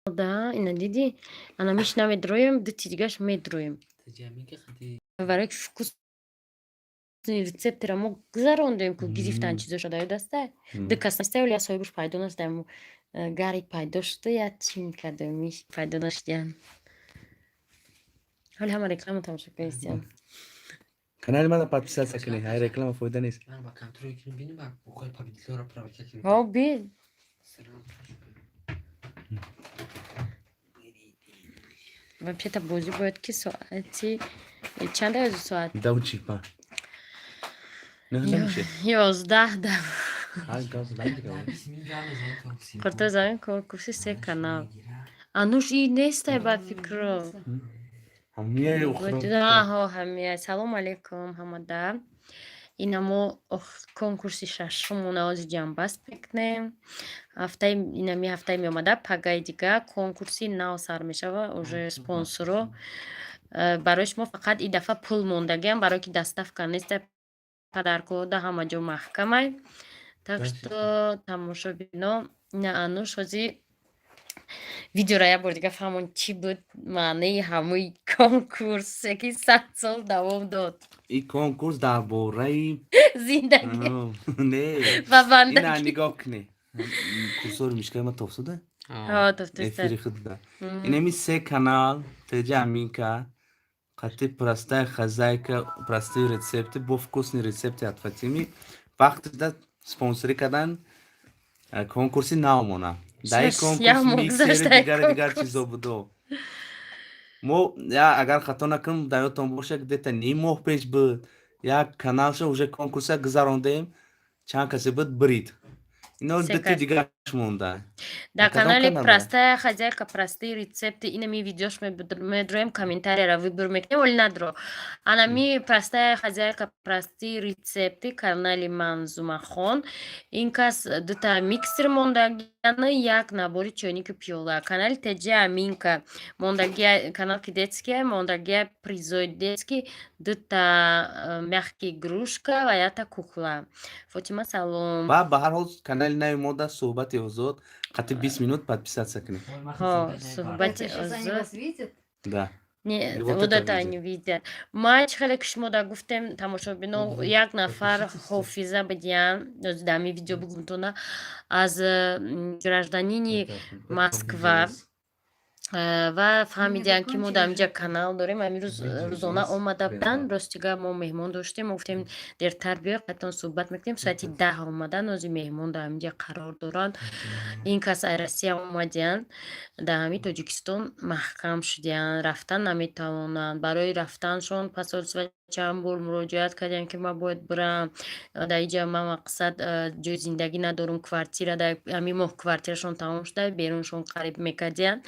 Да, ина дидӣ? Ана миш намедроем, дути дигаш медроем. Барои ки вкусный рецептера мо гузарондем, ку гирифтан чизоша дар даста. Ду кас неста, вале соҳибаш пайдо нашуда. Гарик пайдо шуда, я чин кардем, пайдо нашудиян. Ҳоли ҳама реклама тамошо кардистиян. Канали мана подписаться кунед, ҳай, реклама фоида нест. Ҳо, би. Вообще-то бозӣ бояд ки соати чанд аёзи соат? Давчипа. 11 да. Қурта замин конкурси се канал. Ануш и нестай ба фикро. Ҳо, ҳамия. Салом алейкум ҳамада. Ина мо конкурси шашумона ози ҷамъбаст мекунем. Ҳафтаи инами ҳафтаи меомада, пагаи дига конкурси нав сар мешава, уже спонсоро. Барои шумо фақат и дафъа пул мондагиам, барое ки доставка неста, подаркҳо да ҳама ҷо маҳкамай. Так что, тамошобино, ина Ануш ҳози видеоро як бор дига фаҳмон, чӣ буд маънии ҳамаи конкурсе, ки 100 сол давом дод. И конкурс дар бораи зиндагӣ не ва ина бандагӣ. Нигоҳ кунед, курсори мишкаи ма тофсуда. Ҳо, тофтуста. Эфири худда инами се канал Теҷа Аминка қати «Простая хозяйка, простые рецепты» бо «Вкусные рецепты от Фатими» вақти да спонсорӣ кардан конкурси навмона. Дар ин конкурс миксери, дигари дигар чизо будо. Мо я, агар хато накунам, дар ёдтон боша, где-то ним моҳ пеш буд, як каналша уже конкурса гузарондем, чанд касе буд, бирид. Ино дути дигаш монда. Дар канали «Простая хозяйка, простые рецепты» инами видеош медроем, комментарияра выбор мекунем, оли надро. Анами «Простая хозяйка, простые рецепты», канали Манзумахон. Ин кас дута миксер мондагиана, як набори чойнику пиёла. Канали Теҷа Аминка мондагия, канал ки детския мондагия, призои детский: дута мягкий игрушка ва якта кукла. Фотима, салом. Ва ба ҳар ҳол, канали нави мо да «Суҳбати озод» қати 20 минут подписаться кунед. Ҳо, «Суҳбати озод». Да. Не, вот это они видят. Ма чӣ хеле ки шумо да гуфтем, тамошобино, як нафар ҳофиза бидиян, дар ҳамин видео бугумтона, аз гражданини Москва, ва фаҳмидиян, ки мо дар инҷа канал дорем. Ҳамин рӯз рӯзона омада буданд. Ростига, мо меҳмон доштем, мо гуфтем, дертар биё, қатон суҳбат мекунем. Соати 10 омадан, ози меҳмон дар ҳаминҷа қарор доранд. Ин кас аз Россия омадиянд, дар ҳамин Тоҷикистон маҳкам шудиянд, рафтан наметавонанд. Барои рафтаншон посольство чанд бор муроҷиат кардем, ки ман бояд бирам, дар инҷа ман мақсад ҷои зиндагӣ надорам, квартира дар ҳамин моҳ квартирашон тамом шуда, беруншон қариб мекардиянд.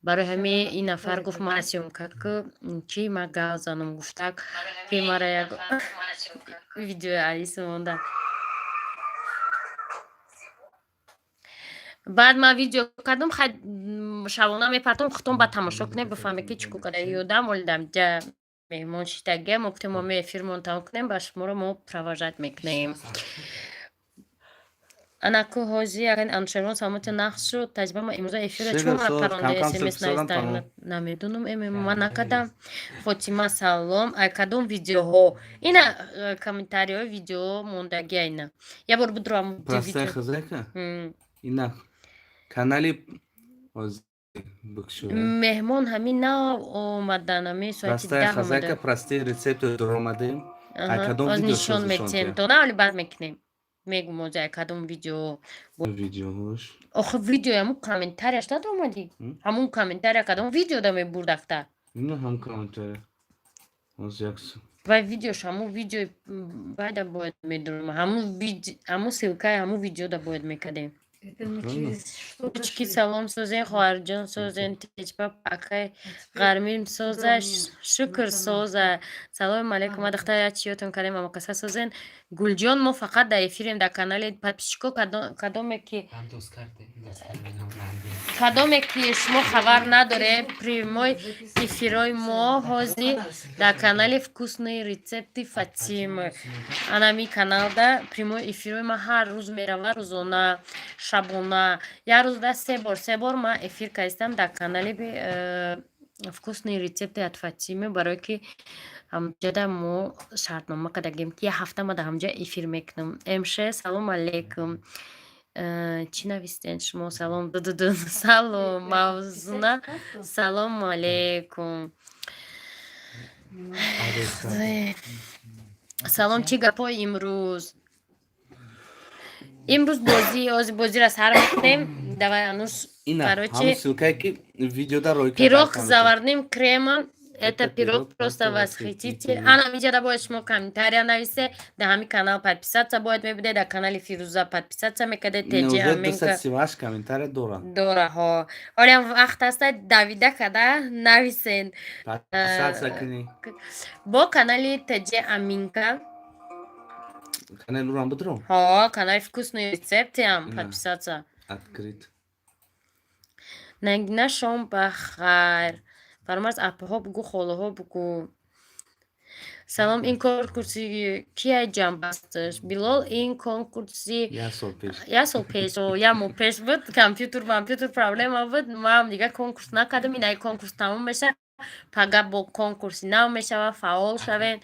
Барои ҳамин ин нафар гуфт, мара съёмка ку, чи ма гав занам, гуфтак, ки мара як видеои Алиса монда. Баъд ман видео кардам, хай, шабона мепартом, худтон ба тамошо кунед, бифаҳмед, ки чӣ кор карда. Ёдам олидам ҷа меҳмон шиштагия, мо гуфтем, мо эфирмон тамом кунем, ба шуморо мо провожать мекунем. Анаку ҳози Анушервон саломати нақс шуд. Таҷриба ма имрӯза эфира чун ма паронда смс нависта намедонам, ман накардам. Фотима, салом. Ай кадом видеоҳо? Ина комментариҳои видео мондагия ина. Як бор будро. «Простая хозяйка»? Ина канали. Меҳмон ҳамин нав омадан, ҳамин соати «Простая хозяйка, простые рецепты» дуромадем. Ай кадом видео? Нишон метиҳем то на, вале баъд мекунем, мегум ози ай кадом видео. Видеоҳош. Охи, видео ҳамун комментарияш надомадӣ, ҳамун комментария кадом видео да мебурдакта? Ина ҳам комментария оз як. Вай видеош, ҳамун видеои байда бояд медурм, ҳамун ҳамун ссылкаи ҳамун видеода бояд мекардем. Чики, салом, созен, хоҳарҷон, созен, теҷпап, акай Ғармин соза, шукр, соза. Салому алейкум, ма духтар, як чиётон кардем, амакаса созен. Гулҷон, мо фақат дар эфирем, дар канали подписчико, кадоме ки шумо хабар надоред, прямой эфирои мо ҳозир дар канали «Вкусные рецепты Фатимы». Анами каналда прямой эфирои ма ҳар рӯз мерава, рӯзона. Шабона як рӯзда се бор, се бор ман эфир кардистам дар канали «Вкусные рецепты от Фатимы», барое ки ҳамҷода мо шартнома кардагем, ки як ҳафта ма дар ҳамҷа эфир мекунам. МШ, салом алейкум. Чӣ навистед шумо? Салом дуду, салом Мавзуна, салому алейкум. Адреса. Салом, чӣ гапҳои имрӯз? Имрӯз бозӣ, ози бозиро сар мекунем. Давай, Ануш. Ина. Короче, ҳамун ссылкае, ки видеода рой. Пирог с заварным кремом. Это Это пирог пирог просто просто восхититель. восхитительный. Ана миҷада бояд шумо комментария нависе, дар ҳамин канал подписаться бояд мебуде, дар канали Фирӯза подписаться мекарде, теҷи уже Аменка. 238 комментария доранд. Дораҳо. Ҳолиам вақт аста, давида када нависен. Подписаться кунӣ. Бо канали Теҷи Аминка. Канали урам бидро. Ҳо, канали «Вкусные рецепты» ам Ина. подписаться. Открыть. Нагина, шом ба хайр. Фармарз, апаҳо бугӯ, холаҳо бугӯ. Салом, ин конкурси кия ҷамъбасташ? Билол, ин конкурси як сол пеш. Як сол пеш, о, як моҳ пеш буд. Компьютер проблема буд, маам дигар конкурс накардам. Инаи конкурс тамом меша, пага бо конкурси нав мешава. Фаъол шавен,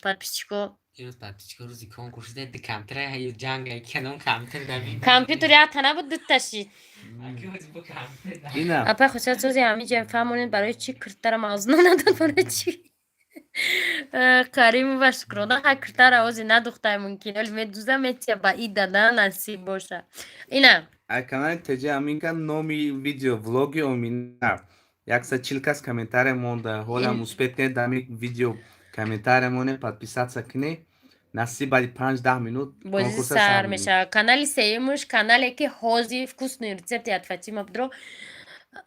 подписчико. Имрӯз, подписчико, рӯзи конкурс ди компютер ҷанг кадом компютер дави. Компютер якта набуд, дута шид. Ина. Апай Хусият, сози ҳамиҷа фаҳмонед, барои чӣ киртара мавзуна надод, барои чӣ Каримова Шукрона ха киртара ози надухтай? Мумкин оли медуза метия ба и дада насиб боша. Ина. Ай канали Теҷи Аминка, номи видео «Влоги Омина», 140 кас комментария монда. Ҳолам успеть кунед, дами видео комментария моне, подписаться кунед. Насиб, баъди 5-10 минут бозӣ конкурса сар сар мекунем. Мешавад. Канали сеюмуш, канале ки ҳози «Вкусные рецепты от Фатима» будро.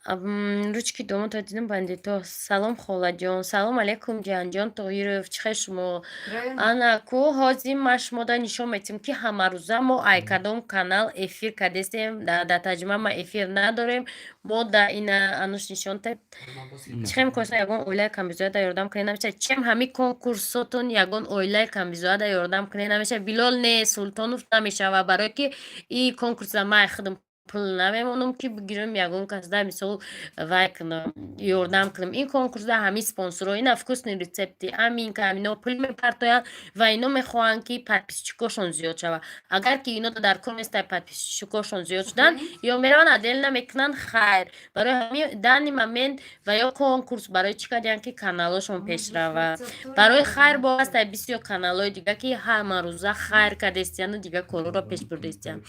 Ручки домота дидам, бандито. Салом, холаҷон, салом алейкум, Ҷиҳанҷон Тоҳиров, чӣ хел шумо? Ана ку ҳозир ма шумода нишон метиҳем, ки ҳамарӯза мо ай кадом канал эфир кардестем. Дар таҷриба ма эфир надорем. Мо да ина, Ануш, нишон те. Чӣ хел мекунед, ягон оилаи камбизоата ёрдам кунед намешавад? Чем ҳамин конкурсотон ягон оилаи камбизоата ёрдам кунед намешавад? Билол не, Султонов, намешавад, барое ки и конкурса ман худам пул намемонам, ки бигирам, ягон касда, мисол, вай кунам, ёрдам кунам. Ин конкурсда ҳамин спонсорҳо, ина «Вкусные рецепты», Аминка, ҳамино пул мепартоянд ва ино мехоҳанд, ки подписчикошон зиёд шавад. Агар ки ино дар кор нестай подписчикошон зиёд шудан, ё мераванд, отдельно мекунанд хайр. Барои ҳамин данный момент ва ё конкурс барои чӣ кардиянд, ки каналҳошон пеш равад. Барои хайр бо ҳастай бисёр каналҳои дига, ки ҳамарӯза хайр кардестияну дигар корҳоро пеш бурдестиянд.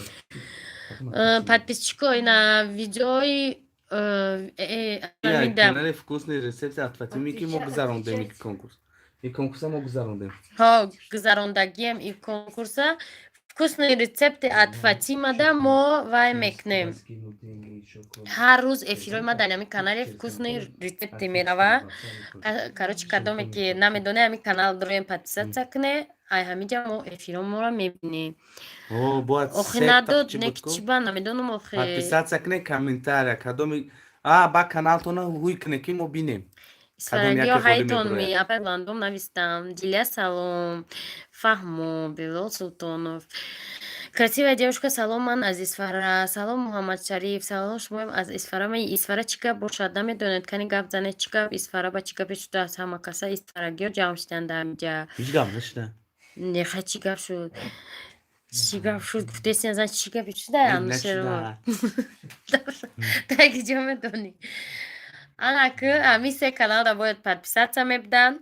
Подписчико, ина видеои канали «Вкусные рецепты от Фатимы», ки мо гузарондем ин конкурс, ин конкурса мо гузарондем. Ҳо, гузарондагием ин конкурса. «Вкусные рецепты от Фатимада» мо вай мекунем. Ҳар рӯз эфирҳои ма дар ҳамин канали «Вкусные рецепты» мерава. Короче, кадоме ки намедоне, ҳамин канал дороем, подписаться куне. Ай ҳаминҷа мо эфирҳоморо мебинем. Охи надод не, ки чӣ ба намедонам охи. Подписаться куне, комментария кадоми а ба каналтона ҳуй куне, ки мо бинем. Исфарагиё ҳайтон ми апай ландом навистам. Дилия, салом. Фаҳмо, Билол Султонов. Красивая девушка, салом, ман аз Исфара. Салом, Муҳаммад Шариф. Салом, шумоем аз Исфара. Ма Исфара чӣ гап бошад, намедонед? Кани гап занед, чӣ гап Исфара, ба чӣ гапе шудааст? Ҳама каса исфарагиё ҷамъ шуданд дар ҳаминҷа. Ҳеҷ гап нашуда. Неха, чӣ гап шуд? Чӣ гап шуд? Гуфтеси, зан, чӣ гапе шуда? Анушервон. Таги ҷо медонӣ. Ана ку ҳамин се каналда бояд подписаться мебуданд.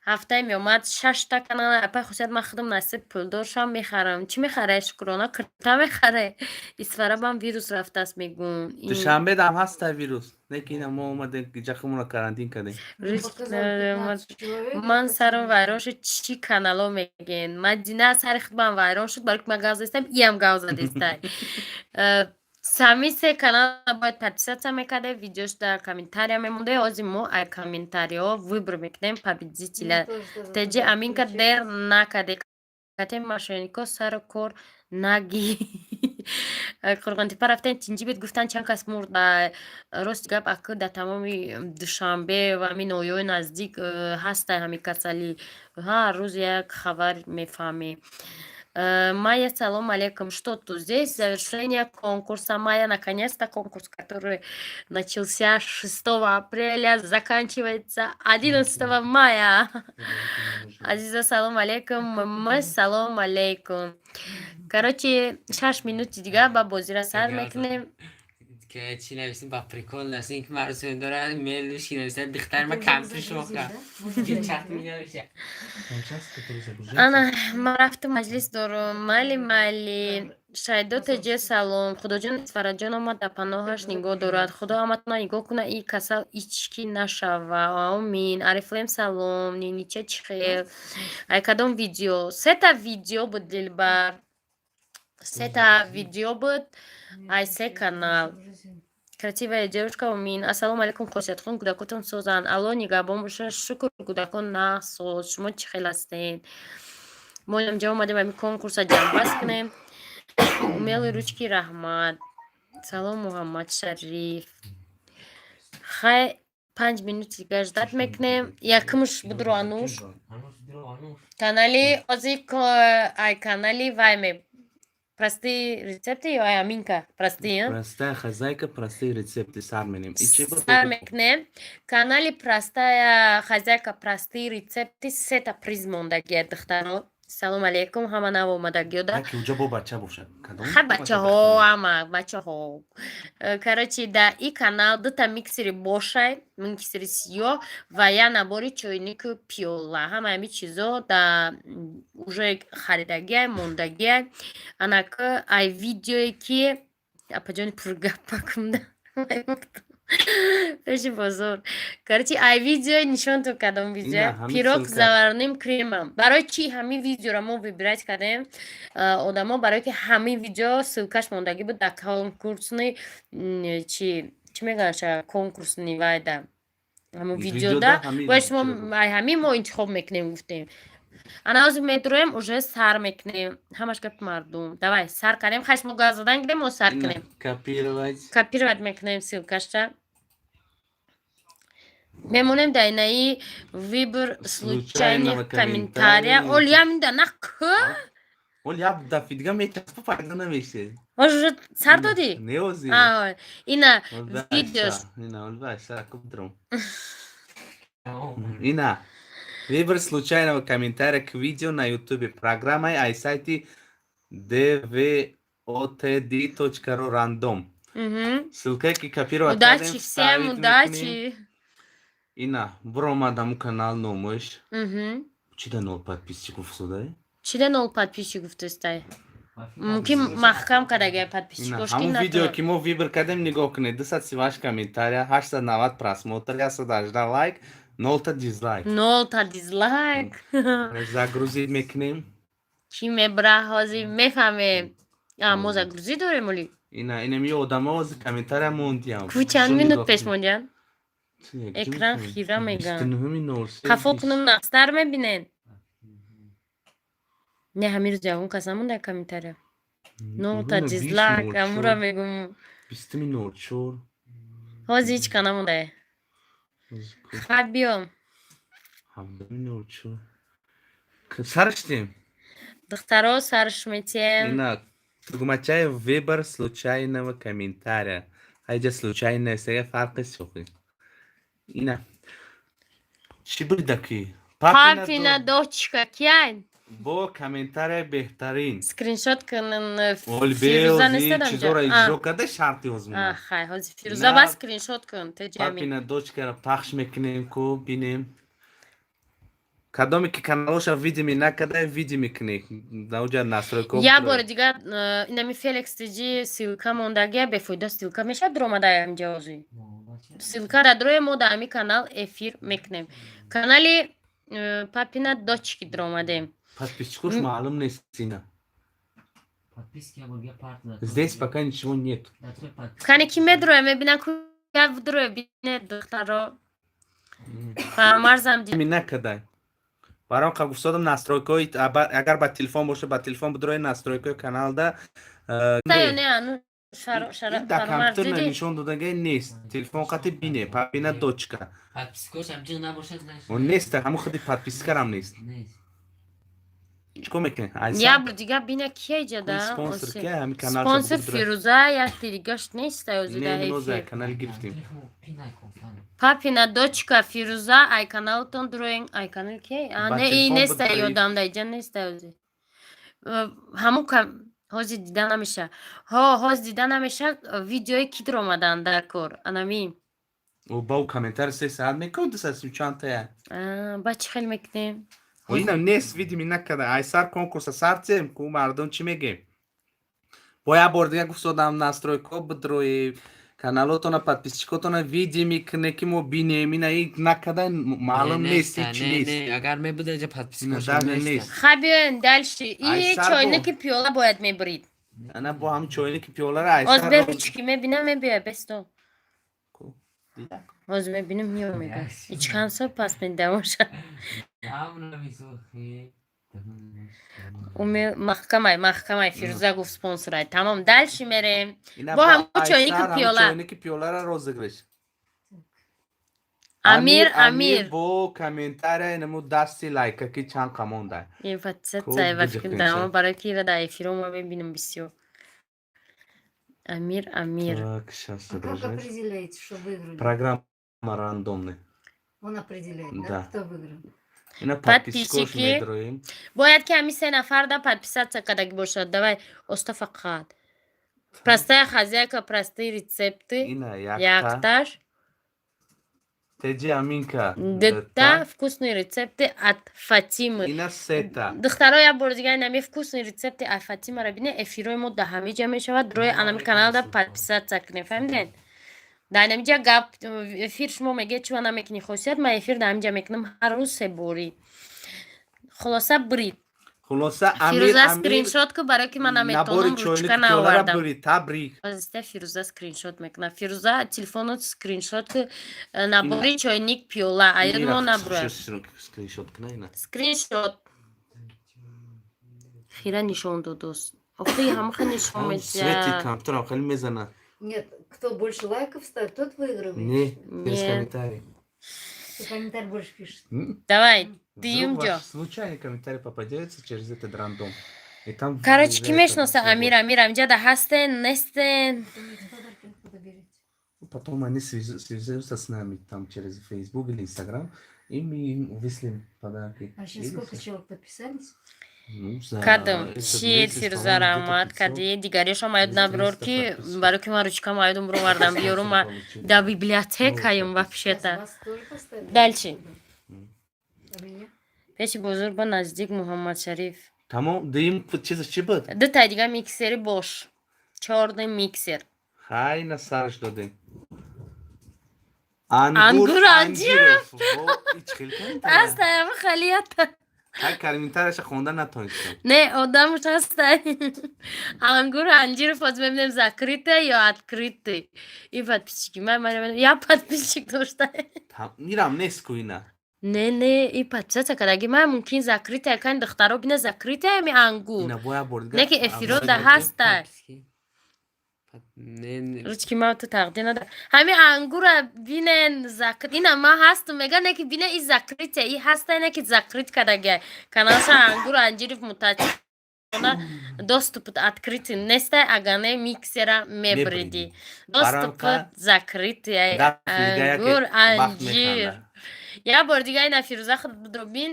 Ҳафтаи меомад шашта канал. Апай Хусият, ман худам насиб пулдор шам, мехарам. Чӣ мехаре, Шукрона? Кирта мехаре? Исфарабам вирус рафтааст, мегӯм. Душанбе дам ҳаста вирус, не ки ина мо омадем, ҷахмонро карантин кардем. Ман сарам вайрон шуд. Чӣ канало мегӯен? Мадина, сари худман вайрон шуд, барои ки ман гав задистам, иам гав задистай. Сами се канал бояд подписаться мекарде, видеош дар комментария мемонде. Ҳозир мо ай комментариҳо выбор мекунем победителя. Теҷи Аминка, дер накарде, кате мошеннико сару кор наги. Қурғонтепа рафтем, тинҷӣ буд, гуфтанд, чанд кас мурд. Рости гап, аку дар тамоми Душанбе ва ҳамин ноҳияҳои наздик ҳастай ҳамин касалӣ. Ҳар рӯз як хабар мефаҳмем. Майя, салом алейкум. Что тут здесь? Завершение конкурса. Майя, наконец-то конкурс, который начался 6 апреля, заканчивается 11 мая. Азиза, салом алейкум. М, салом алейкум. Короче, 6 минути дига ба бозира сар мекунем. Ки чӣ нависем, ба прикол нависем, ки маросим дора мелушки нависем, духтар ма камтар шоха чат менависа. Ана, ман рафтам, маҷлис дорум. Майли, майли. Шайдо теҷе, салом. Худоҷон, Исфараҷон омад, дар паноҳаш нигоҳ дорад. Худо ҳаматона нигоҳ куна, и касал ички нашава. Омин. Арифлем, салом. Нинича, чӣ хел? Ай кадом видео? Сета видео буд, Дилбар. Сета видео буд. Ай се канал. Красивая девушка, омин. Ассалому алайкум, Хосиятхон, кӯдакотон созанд. Алло нигаҳбон бошад. Шукр, кӯдакон насоз. Шумо чӣ хел ҳастед? Мо инҷа омадем ҳамин конкурса ҷамъбаст кунем. Умелые ручки, раҳмат. Салом, Муҳаммад Шариф. Хай, 5 минути дигар ждать мекунем. Якумш будро, Ануш. Канали ози ай канали вай ме простые рецепты ё ай Аминка? Простые? Простая хозяйка, простые рецепты сар менем. И чӣ буд? Сар мекунем. Канали «Простая хозяйка, простые рецепты» сета приз мондагия, духтаро. Салом алейкум, ҳама нав омадагиёда. Яке уҷа бо бача бошад. Кадом? Ха, бачаҳо, ҳама бачаҳо. Короче, да и канал дута миксери бошай, миксери сиёҳ ва як набори чойнику пиёла. Ҳама ҳами чизо да уже харидагиай, мондагиай. Анака ай видеое ки апаҷони пургапакумда пеши бозор. Короче, ай видео нишонтон кардам, видео Ина, ҳамин пирог ссылка. с заварным кремом. Барои чӣ ҳамин видеоро мо выбирать кардем? Одамо, барое ки ҳамин видео ссылкаш мондагӣ буд дар конкурсный чи чӣ мегӯянд, конкурсный вайда, ҳамон видеода. Видеода ҳамин Бояд шумо чизо буд. Ай ҳамин мо интихоб мекунем, гуфтем. Ана ҳозир медуроем, уже сар мекунем. Ҳамаш гапи мардум. Давай, сар кардем. Хай, шумо газ задан гирем, мо сар Ина, кунем. копировать. Копировать мекунем ссылкашта. Мемонем дар инаи выбор случайного случайных комментария. комментария. Ол яминда на к Ол як дафъи дига мечаспа, пайдо намешед. Уже сар додӣ? Не, ози. А, ина видеош. Ина, олба, кубдрум. Ина. Выбор случайного комментария к видео на YouTube. Программой ай сайти dvotd.ru рандом. Ссылка ки копировать Удачи кардем, всем, вставить удачи. мекунем. Ина, буромад ҳамун канал номаш. Чида ноль подписчиков шудай? Чида ноль подписчик гуфтестай? Мумкин маҳкам кардагай Ина, подписчикош ки ҳамун видео натонад. ки мо выбор кардем, нигоҳ кунед: 238 комментария, 890 просмотр, 118 лайк, нолта дизлайк. Нолта дизлайк. Загрузить мекунем. Чӣ мебра, ҳозир мефаҳмем. А, мо загрузить дорем оли. Ина, инами одамо ҳозир комментария мондиям. Ку чанд минут пеш мондиям? Экран хира меган. Қафо кунум, нақстар мебинен. Не, ҳамин рӯз ягон кас намонда комментария. Нолта дизлайк, амура мегум. 20-и 04. Ҳозир ҳеҷ ка намондае. Хай, биё. 17-ми 04. Сарштем. Духтаро, сарш метием. Ина, тугмачаи выбор случайного комментария. Ҳайҷа случайно сега фарқи сухи. Ина. Чӣ будаки? Папина дочка кияй? Бо комментария беҳтарин. Скриншот кунн. Оли. Фирӯза беози нестедам. чизоро иҷро карда шарти озмуна. Хай, ҳозир Фирӯза На. ба скриншот кун теҷами. Папина дочкаро пахш мекунем, ку бинем. Кадоме ки каналоша видимый накарда, видимый кунӣ. Науҷа настройка. Як бори дигар инами Феликс тиҷи ссылка мондагия, бефоида ссылка мешавад, дуромада ҳамҷа ҳозир. Ссылка ра дуроем, мо дар ҳамин канал эфир мекунем. Канали Папина дочки дуромадем. Подписчикош маълум нест, ина. Подписки я бурга парт. Здесь пока ничего нет. Кане ки медуроя, мебинам, ку дуроя, бине, духтаро. Фаромарзам. Ми накардай. Баром қа гуфтодам, настройкаҳои агар ба телефон боша, ба телефон бидрои, настройкаи каналда не, ану дар Фаромарз компютер диди? Нишон додагай нест. Телефон қати бине, Папина дочка. Подпискош ҳам ҷиғ набошад. Он нест, ҳамун худи подпискарам нест. Нест. Чикор мекунем? Я бор дига бина, кия иҷада? Спонсор ки ҳами канал. Спонсор Фирӯза, якти дигаш неста озида. Не, ноз канал гирифтем. Папина дочка Фирӯза, ай каналтон дроин, ай канал ки? А, Ба не, и телефон неста. бидрои. Ёдам да иҷа неста ози. Ҳамун ҳозир дида намеша. Ҳо, ҳозир дида намеша. Видеои ки омадан дар кор анами. О, ба у комментари 3 саат мекун, 230 чанд тая. Ба чӣ хел мекунем? О, ина нест, видими накарда. Айсар конкурса сарцем ку, мардум чӣ мегем? Бо як бор дига гуфтодам, настройка бидрои каналотона, подписчикотона видими кне, ки мо бинем. Ина и накарда, маълум нест, ҳеч нест. Не, агар мебуда иҷа Ина подпискашон даже нест. Нест. Ха, биёен дальше. И Айсар чойники пиёла бояд мебурид. Ана бо ҳам чойники пиёлара Оз айсар. Беручки мебинам, мебиёя бесто. Ҳозир мебинам, меомега. Ичкан сол пас медамоша. Ҳамуна мисохи. Уме маҳкамай, маҳкамай. Фирӯза гуфт, спонсорай. Тамом, дальше мерем. Ина Бо бо ҳамун чойники айсар ҳамун пиёла. Чойники пиёлара розыгрыш. Амир, Амир. Бо комментария инаму дасти лайка ки чанд қамонда. Ин фатсацай Хуб, ва биҷиқем, фикр дарама, ча. барои ки ира дар эфиро ма мебинам бисёр. Амир, Амир. Так, сейчас А как отображается. определяете, что выиграли? Программа рандомная. Он определяет, да, Да. кто выиграл? Ина подписчикош Подписчики. медроем. Бояд ки ҳами се нафар да подписаться кардагӣ бошад. Давай, оста фақат. Простая хозяйка, простые рецепты. Ина якта. Якташ. Теҷи Аминка. Дта вкусные рецепты от Фатимы. Ина сета. Духтаро, як бори дига инами вкусные рецепты от Фатимаро бине. Эфирои мо да ҳами ҷа мешавад. Рои анами каналда подписаться кунем, фаҳмидед? Дар инамиҷа гап эфир шумо мегӯед, чува намекунӣ, хосият ман эфир дар ҳамиҷа мекунам ҳар рӯз се борӣ. Хулоса, бурид. Хулоса, Амир, Фирӯза, Амир скриншот ку, барое ки ман набори наметавонам, чойники ручка пиёлара наовардам. бурид. Табрик. Ҳозир Фирӯза скриншот мекунад. Фирӯза, телефонот скриншот ку, набори чойник пиёла. Аёд мо набуроям. Скриншот куна ина. Скриншот. Хира нишон додост. Охи, ҳамаха нишон Свети медиҳад. компютерам хеле мезана. Нет, кто больше лайков ставит, тот выигрывает. Не, через Нет. комментарий. Кто комментарий больше пишет. М? Давай, Вдруг дуюм ҷо. ваш случайный комментарий попадется через этот рандом. И там Короче, ки уже мешноса это Амир, Амир, амиҷа да ҳастен, нестен? Потом эти подарки откуда берете? Потом они свяжутся с нами там через Facebook или Instagram, и мы им выслим подарки. А сейчас Или сколько всё. человек подписались? Ну, за Кадам. этот Чи месяц, Фирӯза, по-моему, где-то раҳмат 500. кади. Дигаришо маёд наброр, ки 300. барои ки ман ручка маёдум бировардам биёрум, ма Получили. да библиотекаем Сейчас вообще-то. вас тоже поставили? Дальше. А меня? Пеши бозор ба наздик Муҳаммадшариф. Тамом, дуюм чиз чӣ буд? Дутай дига миксери бош. Чёрный миксер. Хай, на сараш додем. Ангур Анҷиров. Во, ич хел комментария. Ҳастай ама халията. Хай, комментарияша хонда натонистам. Не, одамш ҳастай. Ангур Анҷиров, ҳозир мебинем, закрытый ё открытый. И подписчики. Ман я подписчик доштай. Мирам нест ку ина. Не, и подписаться кардаги ман мумкин закрытый кан, духтаро бина, закрытый ами ангур. Ина бо як бор дига. Не ки эфиро да ҳастай. Не, не. Ручки ма ту тақдир надор. Ҳами ангура бинен, закрыт. Ина ма ҳастум мега, не ки бина, и закрытый, и ҳастай, не ки закрыт кардаги. Каналша Ангур Анҷиров мутаассифона доступ открытый нестай, агар не миксера мебриди. Доступ Барамқа закрытый. Ангур Анҷир. Як бор дига ина, Фирӯза, худ будро бин,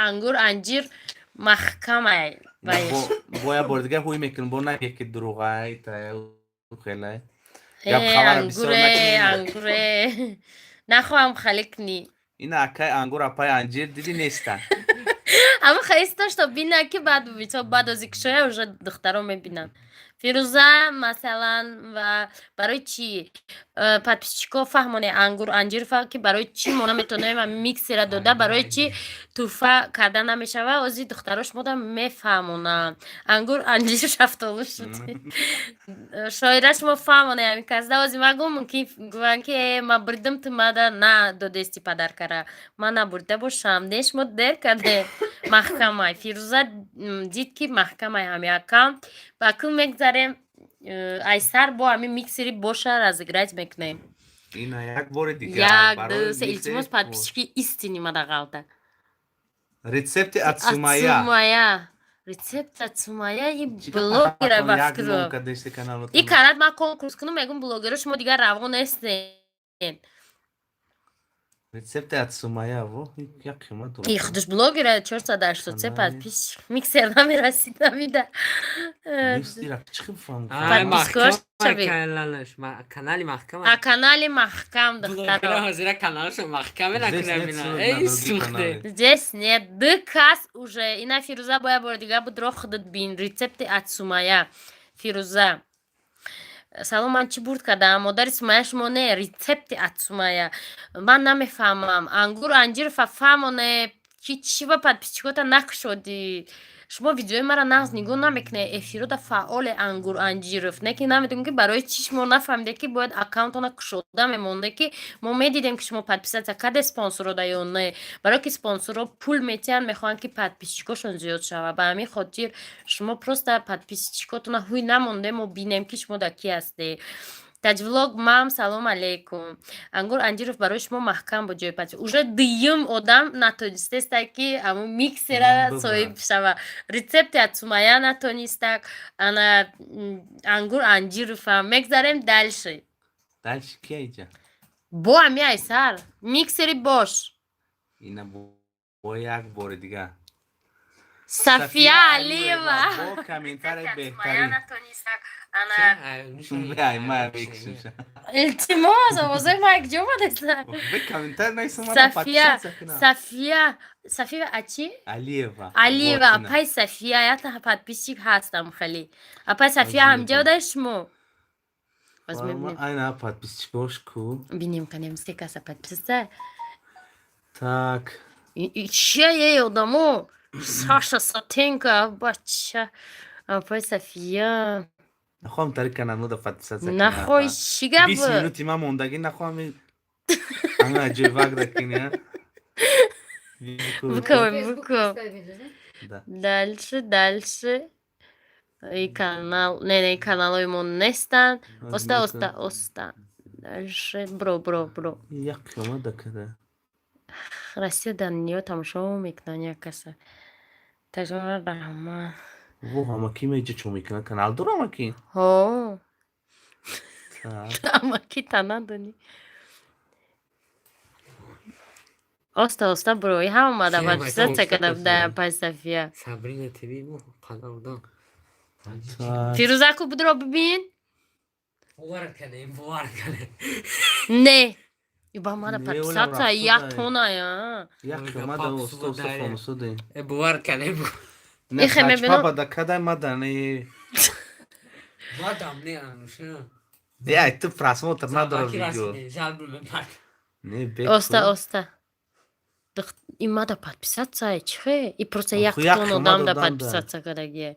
ангур анҷир маҳкамай баеш. Бо як бор дига ҳуй мекунем, бо наге ки дурӯғай та хелай. Э, Гап хабара бисёр ангуре, накунем. ангуре. Нахоҳам халӣ кунӣ. Ина акай ангур, апай анҷир, диди, неста. Ама хаисто, что бина, ки баъд то баъд ози кушоя уже духтаро мебинанд. Фирӯза, масалан, ва барои чӣ подписчико фаҳмоне, ангур анҷир фа, ки барои чӣ мо наметонем миксера дода, барои чӣ тӯҳфа карда намешава, ози духтарош мода мефаҳмонанд. Ангур анҷир шафтолу шуд. Шоира, шумо фаҳмоне, ҳамин касда ози ма гум мумкин гӯянд, ки э, ма бурдим, ту мада на додести подаркара. Ман набурда бошам, не, шумо дер карде. Маҳкамай. Фирӯза дид, ки маҳкамай ҳами аккаунт. Ба кун мегзарем, айсар бо ҳамин миксери боша разыграть мекунем. Ина як бори дигар. Як, барои ду, се, миксери илтимос, подписчики истини мада ғалта. Рецепти от Сумая. Сумая. Рецепт от Сумая и блогера ба Як фикр. ном кадешти каналот. И карат ман конкурс кунам, мегум, блогеро, шумо дигар раво нестен. Рецепти от Сумая, во, як қимат дорад. И худаш блогера, 483 Канали. подписчик. Миксер намерасид, намида. Нест, ира чӣ хел фаҳм? Ай, Подпискош маҳкам шавед. каналаш, канали маҳкам. А канали маҳкам, Блогера духтаро. ҳозира каналашо маҳкам Здесь накунам нет ина. ссылок Эй, на другие сухте. каналы. Здесь нет. Д кас уже. Ина Фируза боя бори дига будро худат бин. Рецепти от Сумая. Фируза. Салом, ман чӣ бурд кардам? Модари Сумая шумо не, рецепти от Сумая. Ман намефаҳмам. Ангур Анҷирова, фаҳмоне, ки чӣ ба подписчикота накушодӣ? Шумо видеои мара нағз нигоҳ намекунед. Эфирода фаъоле Ангур Анҷиров. Не ки намедонем, ки барои чӣ шумо нафаҳмиде, ки бояд аккаунтона кушода мемонде, ки мо медидем, ки шумо подписаться карде спонсорода ё не. Барое ки спонсорро пул метиҳанд, мехоҳанд, ки подписчикошон зиёд шавад. Ба ҳамин хотир шумо просто подписчикотона ҳуй намонде, мо бинем, ки шумо дар кӣ ҳастед. Таҷвлог мам, салом алейкум. Ангур Анҷиров, барои шумо маҳкам буд ҷои подпис. Уже дуюм одам натонистеста, ки ҳамун миксера Бубар. соҳиб шава. Рецепти от Сумая натонистак. Ана Ангур Анҷирова. Мегзарем дальше. Дальше кия иҷа? Бо ами айсар. Миксери бош. Ина бо як бори дига. Сафия Алиева. Бо комментарий беҳтарин. Бе, ма миксуша. Илтимос, овозои ма якҷо омадеста. Бе комментарий найсум. Сафия, Сафия, Сафия ачи? Алиева. Алиева, Вотина. апай Сафия, якта подписчик ҳастам хеле. Апай Сафия, Азиева. ҳамҷо дай шумо. Боз Ма мебинем. айна подписчикош ку. Бинем, канем, се каса подписаться. Так. Чия ей одамо? Саша Сатенко, бача. Апай Сафия. Нахоҳам тари каналнода подписаться. Нахой, чӣ гап? 20 минути ма мондагӣ, нахоҳам ама ҷои вақт кини. Буков, Фейсбук буков. поставили, да? Да. Дальше, дальше. И канал, не, не, каналҳои мо нестанд. Оста, оста, оста. Дальше, бро, бро, бро. Як қиёмат дакада. Россия дар ниё тамошо мекунанд як каса. Таҷмара раҳмат. Во, ҳамакӣ меҷа чо мекунад? Канал дора ҳамакӣ? Ҳо, Так. амакӣ та надонӣ. Оста, оста, бро. И ҳама омада Чия, подписаться байта, карда оста, буда оста. апай Сафия. Сабрина ТВ бу канал да. Так. Фирӯзаку, будро бибин. Бовар кане, бовар кане. Не. Иба мада Не, подписаться ола як рафтудай. тоная. Як Ой, қиёмат пап, оста оста сударе. фомусуде. Э, бовар кане. Не, Ихе, мебинам. папа дакада мада не. Мадам не ануша. Не, ту просмотр надора видео. Жалбу мепард. Не, бе. Оста, оста. И мада подписаться, чихе? И просто як Оху, як тон қиёмат одам да одам да. подписаться кардагие.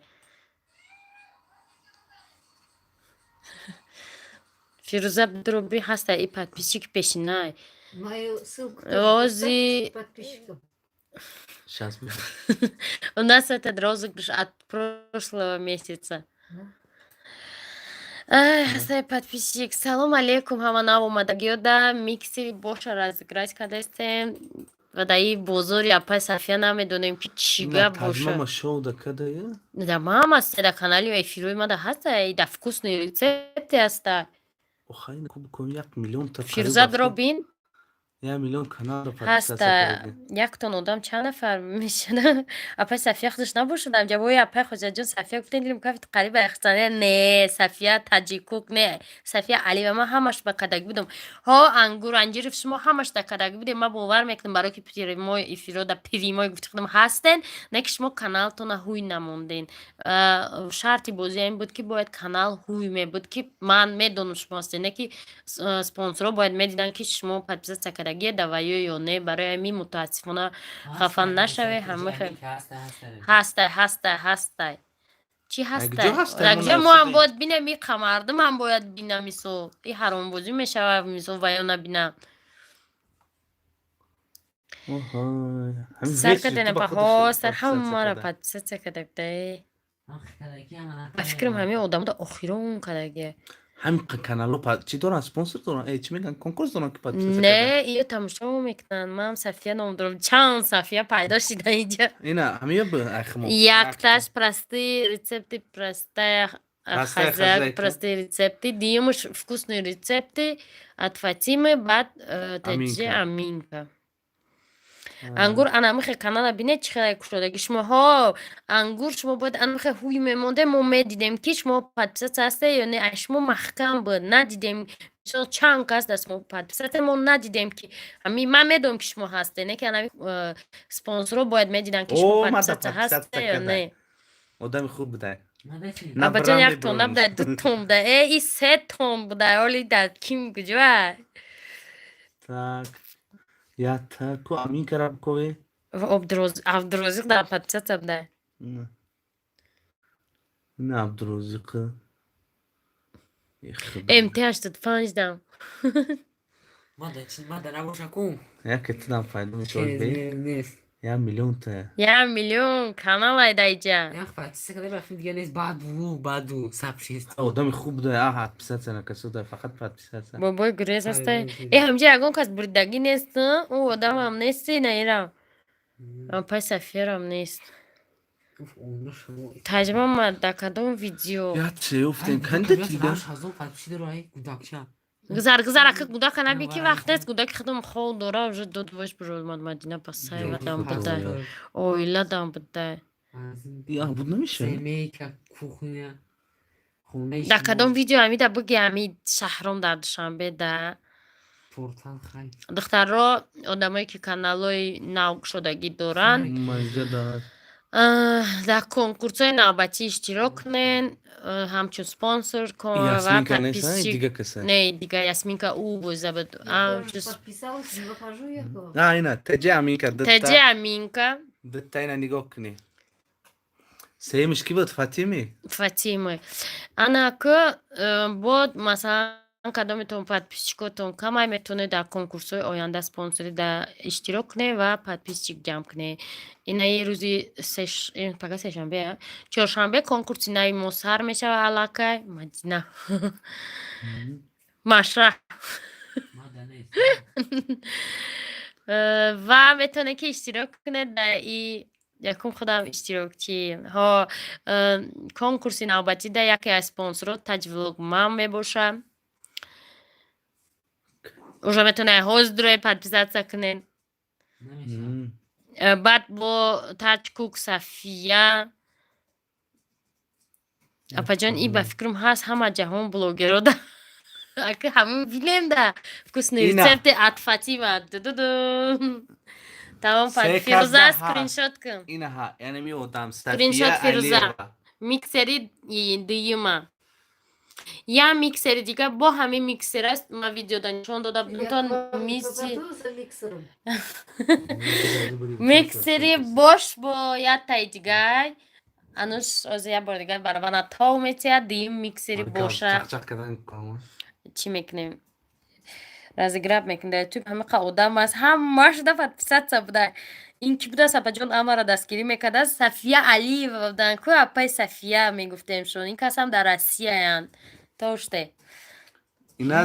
Фирӯза, будро би, ҳаста и подписчик пешинай. Мою ссылку тоже Ози. поставьте подписчикам. Сейчас. У нас этот розыгрыш от прошлого месяца. Ну. Ай, ҳастаи подписчик. Салом алейкум, ҳама нав омадагиёда. Миксери боша разыграть кардастем. Ва дар и бозори апай Сафия намедонем, ки чӣ гап боша. Таҷмама шоу дакада я? Да мам аста, дар канали эфирои мада ҳаста, да вкусные рецепты ҳаста. Охай, ку букун як миллион та. Фирӯза, дробин. 1 миллион каналро подписаться Ҳаста кардаги. яктон одам чанд нафар мешана? Апай Сафия худаш набошадам. Ҷавои апай Хоҷаҷон Сафия гуфтем, дилим кафт қариба яхтане. Не, Сафия Таҷикук, не, Сафия Алиева, ман ҳамаш ба кадаги будам. Ҳо, Ангур Анҷиров, шумо ҳамаш дар кадаги будем, ман бовар мекунам, барое ки пиримои эфиро да пиримои гуфти худам ҳастен, не ки шумо каналтона ҳуй намонден. Шарти бозия ин буд, ки бояд канал ҳуй мебуд, ки ман медонам, шумо ҳастен, не ки спонсорҳо бояд медиданд, ки шумо подписаться кардагие даваё ё не. Барои ҳамин, мутаассифона, хафа нашавед, ҳама ҳастай, ҳастай, ҳастай. Чӣ ҳастай? Якҷо ҳастай, Якҷо мо ҳам муносибе. бояд бинем, и қамардум ҳам бояд бинам, мисол. И ҳаромбозӣ мешавад, мисол, ва ё набинам. Оҳой. Ҳамин Сар весь кардена ютуба ба худаш ҳо, сар подписаться ҳамаро карда. подписаться карда буда. Ба фикрам, ҳамин одамода охирон кардагие. Ҳамин каналҳо чӣ доранд, спонсор доранд, чӣ мегӯянд, конкурс доранд, ки подписаться Не, кардан? Иё тамошо мекунанд. Ман Сафия ном дорам. Чанд Сафия пайдо шида инҷа. Ина ҳамия б айхмо. Якташ простые рецепты, простая Простая хозяйка, хозяйка. Простые рецепты. Дуюмаш вкусные рецепты от Фатимы, баъд таҷи Аминка. Аминка. Ангур анамихе канала бинед, чӣ хеле кушодаги шумо ҳо. Ангур, шумо бояд анамихе ҳуй мемонде, мо медидем, ки шумо подписаться ҳасте ё не. Ай шумо маҳкам буд, надидем. Мисол, чанд кас даст мо подписаться, мо надидем, ки ҳами ман медонам, ки шумо ҳасте, не ки анами спонсорро бояд медиданд, ки шумо О, мада подписаться подписаться ҳасте ё карда. не. Одами хуб будай. Мада. Абаҷон, Набрам. як тон набудай, ду тон будай, и се тон будай. Оли да ким куҷоа? Так. Ята ку Аминка Рабкове. Абдурозиқ дар подписаться будай. Ина Абдурозиқ. МТ 85 дам. Мада чи, мада набоша ку. Яке тудам пайдо мешавад бе. Нест. 1 миллион та. 1 миллион канал айда иҷа. Як подписаться карда рафтим, дига нест. Баъду сабшист. Одами хуб будай, а подписаться накасуда, фақат подписаться. Бобои гурез ҳастай. Ай, Э, ҳамҷа ягон кас буридагӣ нест, ӯ одамам нести, наирам апай Сафиярам нест. Таҷриба ма дар кадом видео? Я че уфтем, канда дига? 8000 подписчик дора ай гудакча. Гузар, гузар, ака, гудака наби, ки вақт нест. Гудаки худам хол дора, уже дод бош биромад. Мадина Пасаева дам будай, оила дам будай. Я буд намеша. Семейка, кухня. Хонаи Дар шумо. кадом видео ҳамида буги, ҳами Шаҳром дар Душанбе да. Портал хай. Духтарро, одамое ки каналҳои нав шудагӣ доранд, Маҷа дорад. Дар конкурсҳои навбатӣ иштирок кунен, ҳамчун спонсор ва Ясминка нест, подписчик. Дига каса. Не, дига Ясминка ӯ боза буд. Я Ҳамчун тоже подписалась, не выхожу я к вам. А, ина, Теҷе Аминка Теҷе дта. Аминка. Дта, ина нигоҳ кунӣ. Сеюмиш ки буд? Фатими? Фатима. Ана ку бод, масалан, кадометон подписчикотон камай, метавонед дар конкурсҳои оянда спонсорӣ да иштирок кунед ва подписчик ҷамъ кунед. Инаи рӯзи пага сешанбе, чоршанбе конкурси нави мо сар мешавад. Аллакай Мадина Машра Мада нест. Ва метавонед, ки иштирок кунед дар и якум худам иштирокчӣ ҳо. Конкурси навбатӣ да яке аз спонсорҳо Таҷвлог ман мебошам. Уже метавонед ҳозир дурои подписаться кунед. Намешавад. Баъд бо Таҷкук Сафия апаҷон, и ба фикрам ҳаст ҳама ҷаҳон блогеро да, ака, ҳамин бинем да вкусные Ина. рецепты от Фатима. Дуду, тамом. Се кас Фирӯза, да ҳаст. Скриншот кун. Ина ҳа, яъне ми одам Скриншот, Сафия Фирӯза. Алиева. Миксери дуюма, я миксери дига бо ҳамин миксер аст, ман видеода нишон дода будам. Я То к вам не миси попаду за миксером. Миксери бош бо яктаи дигар, ануш ози як бори дигар барабана тов метиҳад. Дуюм миксери боша. Чақчақ кардан кама. Чӣ мекунем? Разыграть мекунем дар Ютуб. Ҳамақа одам аст, ҳамаш да подписаться буда. Ин ки будааст, апаҷон, амара дастгирӣ мекардааст. Сафия Алиева буданд ку, апаи Сафия мегуфтем шон. Ин кас ҳам дар Россияянд, тоште. Ина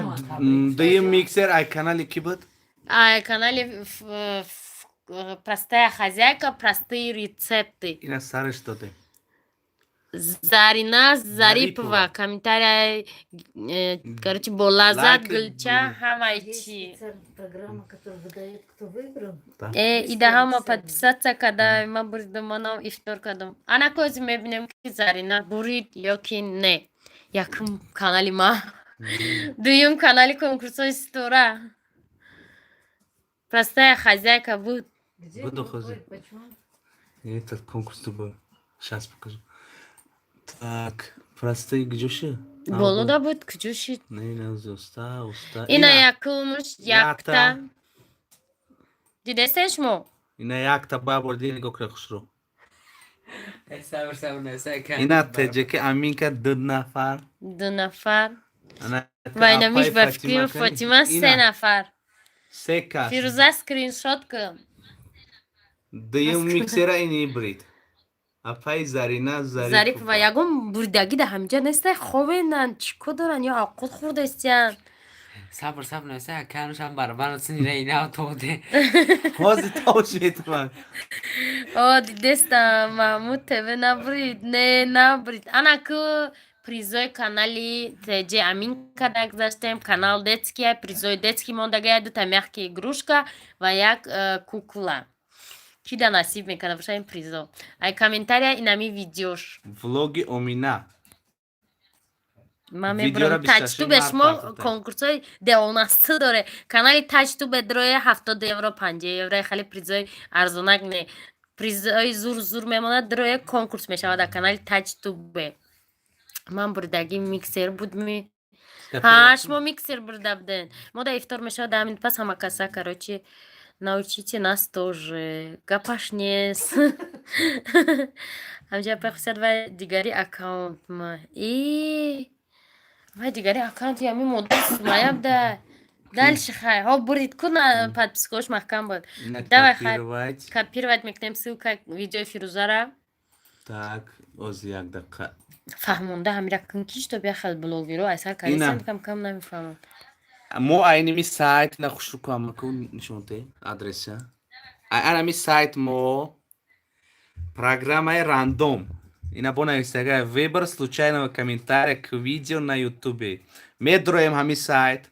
дуюм миксер ай канали ки буд? Ай канали Простая хозяйка, простые рецепты. Ина сараш додем. Зарина Зарипова. Зарипова. Комментария, короче, бо лаззат, Лайк, гулча, ҳамаи Есть чи. специальная программа, которая выдает, кто выиграл. Ида ҳама подписаться када, ман буридам, манам ифтор кардам. Ана кози мебинем, ки Зарина бурид ё ки не. Якум канали ма, дуюм канали конкурсҳои Ситора, Простая хозяйка буд. Где? Буду Какой? хозяй. Почему? Этот конкурс был. Сейчас покажу. Так, простые куҷоши? Болода буд, куҷо шид? Не, не, уста, уста. Ина якумш якта. Якта. Дидестен шумо? Ина якта ба борди, нигоҳ кунед хушрӯ. Сабр, сабр, насака. Ина ТЖК Аминка, ду нафар. Ду нафар. Ана Ва инамиш апай ба фикри Фатима Фотима се Ина, нафар. се кас. Фирӯза, скриншот кун. Дуюм миксера ини брид. Апаи Зарина. Зарипова ягон бурдагӣ да ҳамҷа нестай, ховенан, чӣ ко доран ё авқот хӯрдастиян? Сабр, сабр, нависа канушам баробар синира ина тоде. Ҳозир тош метаван. О, дидестам, Маҳмуд ТВ набурид, не, набурид. Ана ку призои канали ТЖ Аминка гузаштем, канал детский, призои детский мондагая: дута мягкий игрушка ва як кукла. Ки да насиб мекарда боша ин призо? Ай комментария инами видеош. Влоги Омина. Ман Видеора мебурам. 28 Таҷтубе март шумо партофта. Конкурсҳои девонасту доре. Канали Таҷтубе дроя 70 евро, 50 евро, хеле призои арзонак не. Призои зур зур мемонад, дроя конкурс мешавад дар канали Таҷтубе. Ман бурдагӣ миксер будми. Ҳа, шумо миксер бурда буден. Мо да ифтор мешавад, дар ҳамин пас ҳама каса, короче, научите нас тоже. Гапаш нест. Ҳамҷа пахсад вай дигари аккаунт ма. И вай дигари аккаунти ҳами модар Сумая буда. Дальше хай. Ҳо, бурид ку на подпискаош маҳкам буд. Ина. Давай, хай. Копировать. Копировать мекунем ссылка видеои Фирӯзара. Так, ози як дақиқа. Фаҳмонда ҳамира кун, ки что бяхал блогеро айсар Ина. кардисан, кам кам намефаҳмам. Мо айними сайт на хушру ку нишонте адреса. Анами сайт мо программаи рандом. Ина бо нависага: выбор случайного комментария к видео на Ютубе. Медроем ҳами сайт.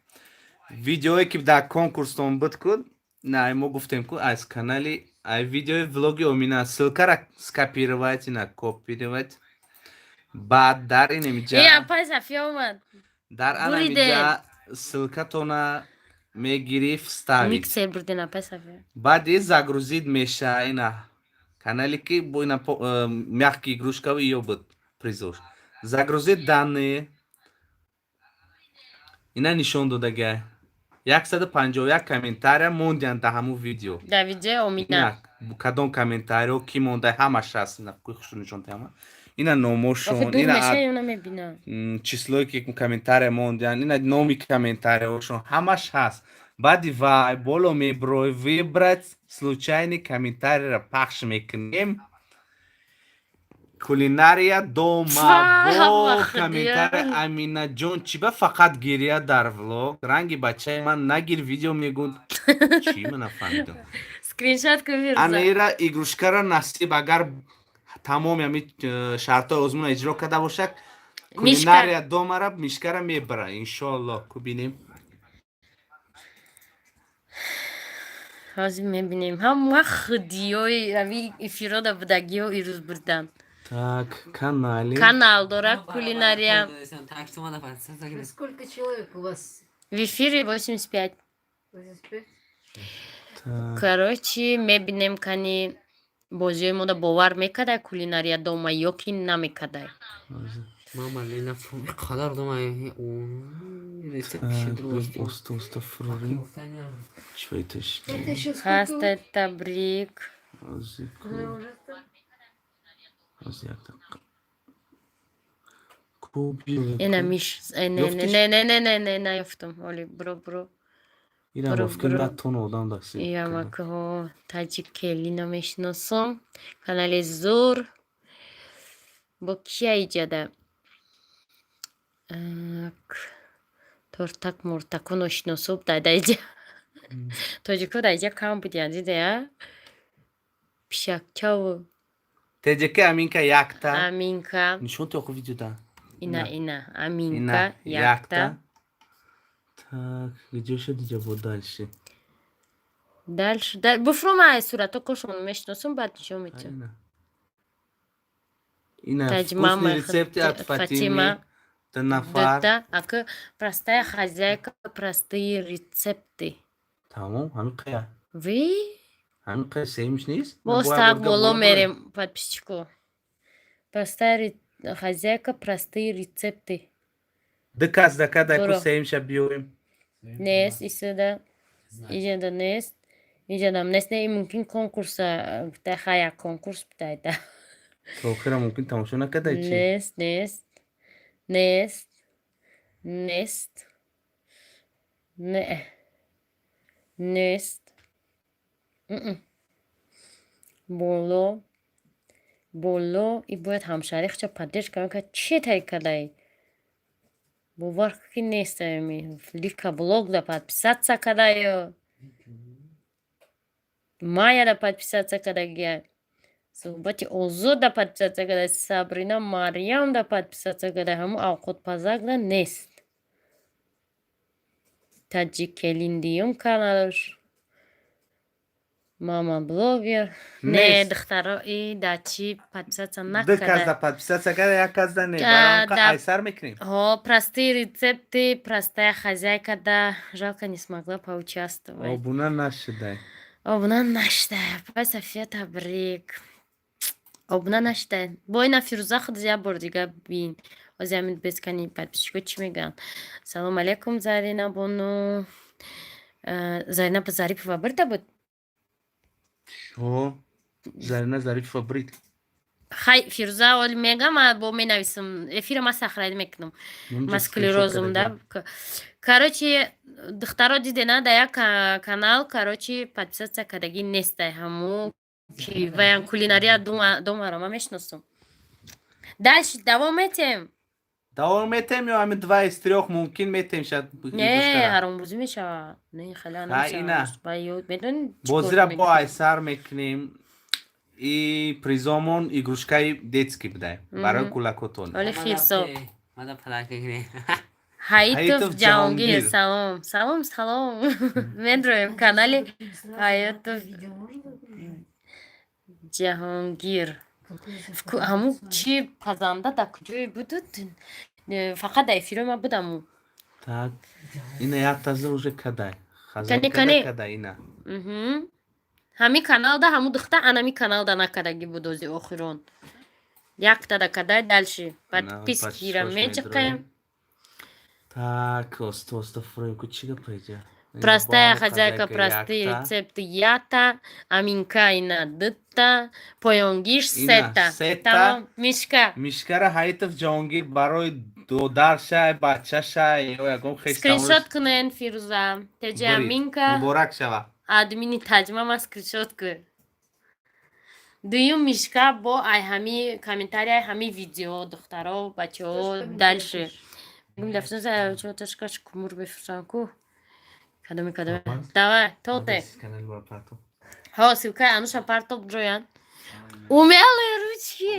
Видеое ки дар конкурстон буд ку, на мо гуфтем ку аз канали ай видеои влоги Омина ссылкара скопировать, ина копировать. Баъд дар инамиҷа Э, апай Сафия омад. дар Буридем. анамиҷа ссылкатона мегирӣ, вставить. Миксер бурден, апай Сафия. Баъди загрузить меша, ина канале ки бо ина мягкий игрушкави ё буд призош. Загрузить данные. Ина нишон додага. 151 комментария мондиянд дар ҳамун видео. Дар видеои Омина. Ина кадом комментарио ки монда, ҳамаш ҳаст. Ина хушу нишон ҳама. Ина номошон, Охи дур ина меша, ё намебинам. Числое ки комментария мондиянд, ина номи комментариошон ҳамаш ҳаст. Баъди вай боло меброй, выбрать случайный комментарийро пахш мекунем. Кулинария дома бо Вах, комментария Аминаҷон чӣ ба фақат гиря дар влог, ранги бачаи ман нагир, видео мегӯд чӣ, ман нафаҳмидам. Скриншот кун, Фирӯза. Анаира игрушкаро насиб, агар тамоми ҳами шартҳои озмуна иҷро карда бошад. Мишка. Кулинария домара мишкара мебара, иншоалло, ку бинем. Ҳозир мебинем. Ҳама худиёи ҳами эфирода будагиҳо ирӯз бурдан. Так, канали Канал дора кулинария. Так что мана А сколько человек у вас? В эфире 85. 85? Так. Короче, мебинем, кани бозиҳои мода бовар мекардай кулинария дома ё ки намекардай. Мама Лена қадар дома. Оста оста фурорим. Чӣ? Это еще сколько? Ҳаста табрик. Она уже там? Ози як дақиқа. Ку Ина миш не не. Ёфтиш? Не, не, не, не, не, наёфтам. Оли бро, бро. Ира Бро, бофкин бро. да тон одам даси. Ямакҳо таҷик келино мешиносам. Канали зур. Бо кия иҷада? Так. Тортак муртаку ношинособ дар иҷа. Тоҷико дар иҷа кам будиянд, дидея? Пишакчаву ТЖК Аминка якта. Аминка. Нишон те охо видео да. Ина, Ина. ина, Ина Аминка якта. Так, где ша диҷа бо дальше? Дальше, да, буфрума сурато кошон мешиносам, баъд нишон метиҳам. Ина. Ина Таҷмама вкусные рецепты от Фатима. Фатимы. Ду нафар. Дата, ака простая хозяйка, простые рецепты. Тамом, ҳамин қая. Ви? Ҳамин қая сеюмш нест? Боз так боло мерем, подписчико. Простая хозяйка, простые рецепты. Ду кас дака даку Буро. сеюмша биёрем. Нест, исода, иҷада нест. Иҷадам нест, не, мумкин конкурса, гуфта хая конкурс будайда. То охира мумкин тамошо накардай чи? Нест, нест, нест, нест, не, нест. Боло. Боло и бояд ҳамшарихча поддержка мекард. Чи тай кадай? Бовар ки нестами. Лика блог да подписаться кадаю. Майя да подписаться кадагия. Суҳбати озод да подписаться кадай. Сабрина Марьям да подписаться кадай. Ҳамун авқотпазак да нест. Таҷикелиндиюм каналаш. Мама блогер. Не, Нест. духтаро, и да чӣ подписаться Ду кас накарда. да подписаться карда, як кас да не. Да, Барои да. айсар мекунем. О, простые рецепты, простая хозяйка, да. Жалко, не смогла поучаствовать. Обуна нашудай. Обуна нашда. Пай София табрик. Обуна нашда. Бо ина Фирӯза худ як бор дига бин. Ози ҳамин бескани подписчико чӣ мегӯянд. Салом алейкум, Зарина бону. Зарина Зарипова бирда буд? Ҳо. Зарина Зарипова брид. Хай, Фирӯза, оли мегам, бо менависам. Эфира ма сохранить мекунам. Ма склерозум, да. Короче, духтаро, дидена, да як канал, короче, подписаться кардагӣ нестай. Ҳаму ки ваян кулинария домаро ма мешиносам. Дальше давом метем. Давом метем ё ҳамин два из трёх мумкин метем шад? Не, ҳаромбозӣ мешавад. Не, хеле Ха, ина. медонӣ. Бозира бо айсар мекунем. И призомон игрушкаи детский будай барои кӯлакотон. Оли хирсо. Мада подарка кунем. Ҳаитов Ҳаитов Ҷаҳонгир, Ҷаҳонгир. Салом, салом, салом. Медроем канали Ҳаитов Видео можно загружать? Ҷаҳонгир. Какой Ҳамун загрузить? чи пазанда дар куҷое будуд? Фақат дар эфирои ма буд ҳамун. Так, ина як таза уже кадай. Кани, Хазайкада кани. кадай ина. Ҳамин каналда ҳамун духта анами каналда накардагӣ буд ози охирон. Яктада кадай, дальше. Подпискира подпискош мечиқем. медроем. Так, оста оста фуроем ку, чӣ гапа иҷа? Простая хозяйка, простые рецепты ята, Аминка ина дутта, поёнгиш Ина, сета. сета. Тамом, мишка. Мишкара Ҳаитов Ҷаҳонгир барои додаршай, бачашай ё ягон хеш. Скриншот кунен, Фирӯза. Теҷа Аминка, Муборак шава. Админи таҷма ма скриншот кун. Дуюм мишка бо ай ҳами комментарияи ҳами видео, духтаро, бачаҳо, дальше. Дафташкаш кумур мефурӯшам ку. Кадоми, кадоми. Давай, тоте. Ҳо, ссылкаи ануша партоб ҷоян. Умелые ручки.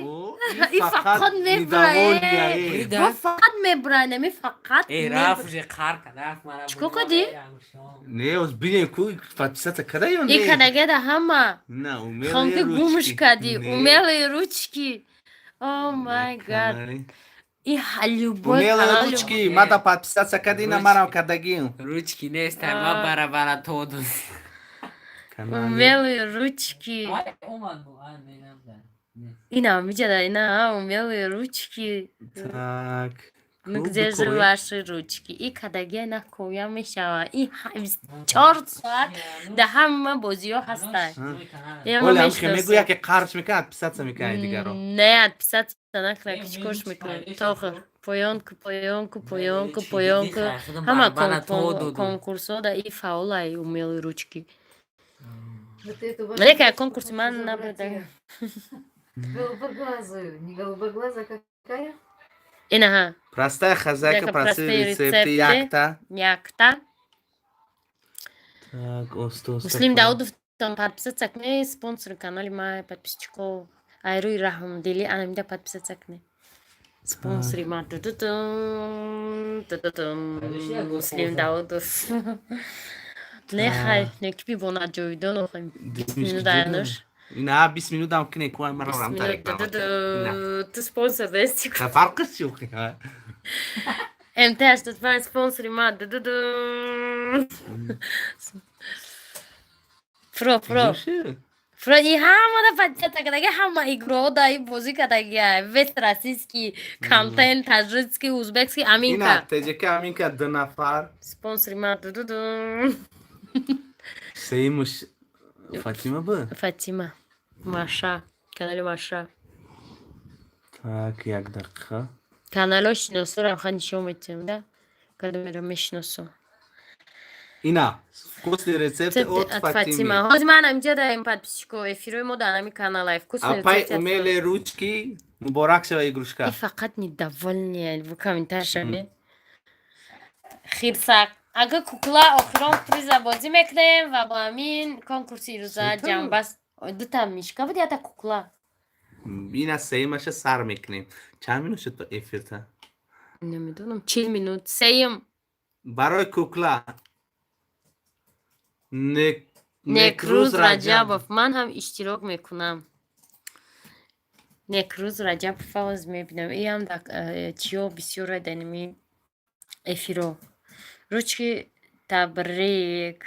И фақат мебурае. Бо фақат мебурае, нами фақат. Э, рафт уже, қар кард, рафт мара. Чико кардӣ? Не, оз бинем ку, подписаться када ё И не? кадагеда ҳама. На, умелые Хонки гумш ручки. кардӣ. Не. Умелые ручки. Oh my God. И любой Умелые канал. ручки, мада подписаться кади, на марам кадагим. Ручки нест, ма барабара тоду. Умелые ручки. Омад бу, а, не набда. Ина миҷада, ина умелые ручки. Так. Ну где же ваши ручки? И кадагия на коя мешава. И 4 соат да ҳама бозиҳо ҳастанд. Оля ҳам мегӯя, ки қарш мекунад, отписаться мекунад дигаро. Не, отписаться накунад, ки чикорш мекунад? То охир. Поён ку, поён ку, поён ку, поён ку. Ҳама конкурсҳо да и фаъолай умелые ручки. Не, ка конкурси ман набуда. Голубоглазую. Не голубоглазая какая? Инаҳа. Простая хозяйка, простые рецепты, якта. Якта. Так, оста, оста. Муслим Даудов там подписаться кне, спонсор канали ма, подписчико. Айрӯи раҳмдилӣ анамида подписаться кне. Спонсори ма. Ту-ту-тум, ту-ту-тум. Муслим Даудов. Не, хай, не ки бибонад ҷовидон охи. 20 минут аянуш. На, 20 минутам кне, куай мара рам тарек. Ту спонсор дести. Фарқи чӣ? МТ 85 спонсори ма. Ду-ду-дум. Фро, фро. Фро, и ҳамада подписаться кадаги, ҳама игроҳо да и бозӣ кадагия. Весь российский контент, таджикский, узбекский, Аминка. Ина, ТЖК Аминка ду нафар. Спонсори ма. Ду-ду-дум. Сеимуш Фатима бу? Фатима. Маша. Канали Маша. Так, як дақиқа. Канало шиносорам ха нишон метиҳам, да? Кадомеро мешиносам. Ина вкусный рецепты от от Фатима. Фатима. Ҳозир ман ҳаминҷа даем, подписчико, эфирои мо дар ҳамин каналай, вкусный Апай рецепты. Умелые ручки муборак шава игрушка. И фақат недовольные в комментариями. Хирсак. Ага, кукла охирон приза бозӣ мекунем ва бо ҳамин конкурси ирӯза Сета? ҷамъбаст. Дута мишка буд, ята кукла. Ина сеюмаша сар мекунем. Чанд минут шуд ба эфирта? Намедонам, 40 минут. Сеюм. Барои кукла. Некрӯз Раҷабов. Ман ҳам иштирок мекунам. Некрӯз Раҷабов оз мебинам. Иам дар чиё бисёре дар ними эфиро. Ручки, табрик.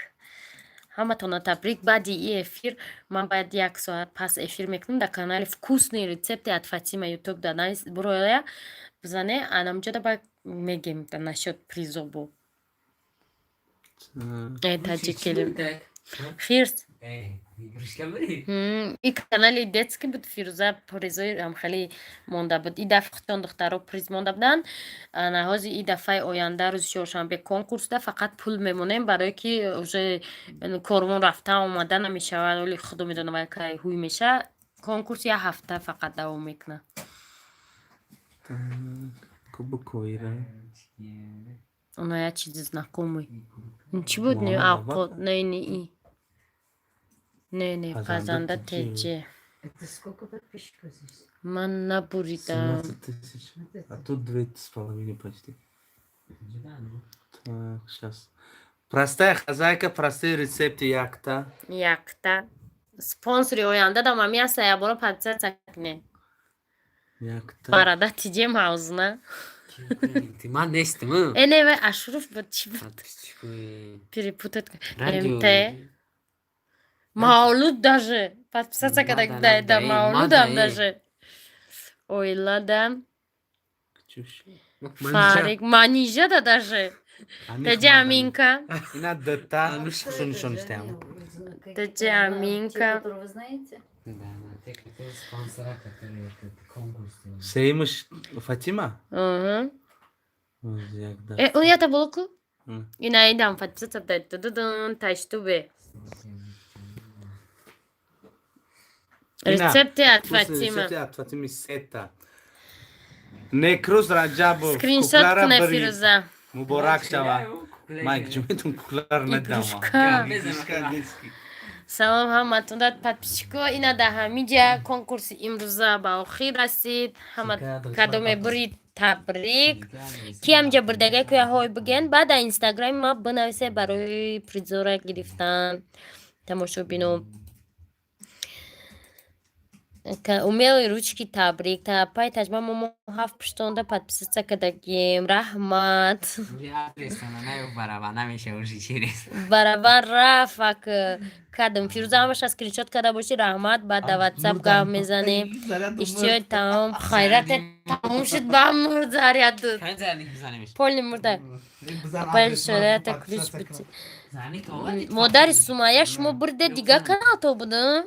Ҳаматона табрик. Баъди и эфир ман бояд як соат пас эфир мекунам дар канали вкусные рецепты от Фатима Ютуб, да буроя бизане, анамҷода ба мегем да насчёт призобу. Э, таҷикелим. Хирс. Игрушка буди? И канали детский буд, Фирӯза призои ҳамхелӣ монда буд. И дафъа худшон духтаро приз монда буданд. Ана ҳозир и дафъаи оянда рӯзи чоршанбе конкурсда фақат пул мемонем, барое ки уже корвон рафта омада намешавад. Оли худо медонад, кай ҳуй меша. Конкурс як ҳафта фақат давом мекунад. Кубокоира. Она як чизи знакомый. Ин чӣ буд? Не, авқот, не, не, и. Не, не, пазанда теҷе. Это сколько подписчиков здесь? Ман набуридам. 17 тысяч. А тут 2,5 почти. Так, сейчас. Простая хозяйка, простые рецепты, якта. Якта. Спонсори оянда дам ами аста, яборо подписаться кунед. Якта. Барада тиҷе мавзна. Ман нестим. Э, не, вай Ашуров буд, чӣ буд? Подписчикои Перепутать. радио. МТ. Мавлуд даже. Подписаться Да, когда да, да, да, да, Мавлудам да, даже. Ойлада. Чуш. Фарик. Манижа да даже. Теҷе Аминка. Ина дта. Шунишон. Теҷе Аминка. Те, которого вы знаете? Да, те, которые спонсора, которые этот конкурс делают. Сеюмаш Фатима? Угу. Якда. Э, он ята болку? М. Ина идам подписаться дай. Тудудун таштубе. Ина, Рецепты от вкусные Фатима. рецепты от Фатими сета. Некрӯз Раҷабов. Скриншот Куклара куне, барид. Фирӯза. Муборак шава. Майк, ҷуметун куклара надам. Игрушка. Игрушка детский. Салом ҳаматон дад, подписчико. Ина дар ҳамиҷа конкурси имрӯза ба охир расид. Ҳама кадоме бурид, табрик. Ки ҳамҷа бурдагай, куяҳой биген, баъд дар инстаграми ма бинависе барои призора гирифтан, тамошобино. Умелые ручки, табрик. Та пай таҷма, мо ҳафт пуштонда подписаться кардагим, раҳмат. Барабар рафт, ак кардам. Фирӯза, ҳамаша скриншот карда бошӣ, раҳмат. Баъд дар ватсап гап мезанем. Иштиҳои тамом, хайрате тамом шуд, ба мурд заряду полни мурда. Апай шораята ключ бити. Модари Сумая, шумо бурде, дига каналто будам,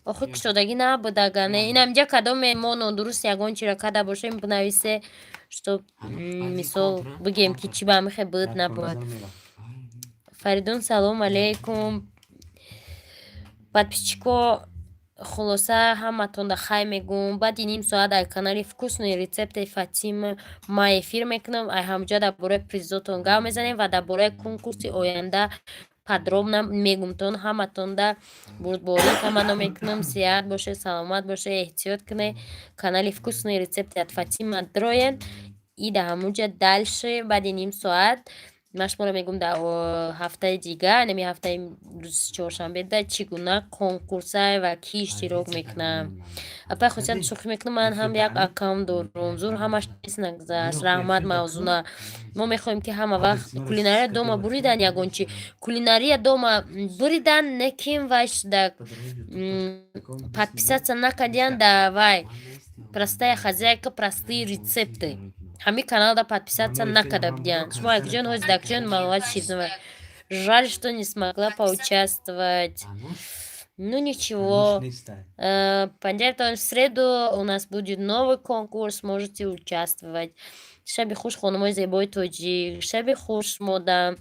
охи кушодагӣ набуд. Ага не, ин ҳамҷа кадоме мо нодуруст ягон чиро карда бошем, бинависе, что мисол бигем, ки чӣ ба ҳамихе буд, набуд. Фаридун, салом алейкум. Подписчико, хулоса, ҳаматонда хай мегӯм. Баъди ним соат ай канали вкусные рецепты Фатима ма эфир мекунам. Ай ҳамҷа дар бораи призотон гап мезанем ва дар бораи конкурси оянда подробно мегумтон. Ҳаматонда бурдборӣ таманно мекунам. Сиҳат бошед, саломат бошед, эҳтиёт кунед. Канали вкусные рецепты от Фатима дроен и дар ҳамунҷа дальше баъди ним соат ман шуморо мегӯм, дар ҳафтаи дигар, нами ҳафтаи рӯзи чоршанбе да чӣ гуна конкурсай ва кӣ иштирок мекунам. Апай хусият, шӯхӣ мекунам, ман ҳам як аккаунт дорум, зур ҳамаш тез нагузашт. Раҳмат, Мавзуна. Мо мехоҳем, ки ҳама вақт кулинария дома буридан, ягон чи кулинария дома буридан, неким вай шуда подписаться накардиян да вай простая хозяйка, простые рецепты, ҳамин каналда подписаться накарда будиян. Шумо якҷон ҳози дакҷон маловат чизнава. Жаль, что не смогла поучаствовать. Ну ничего. Понедельник, в среду у нас будет новый конкурс, можете участвовать. Шаби хуш, хонумои зебои тоҷик. Шаби хуш, модам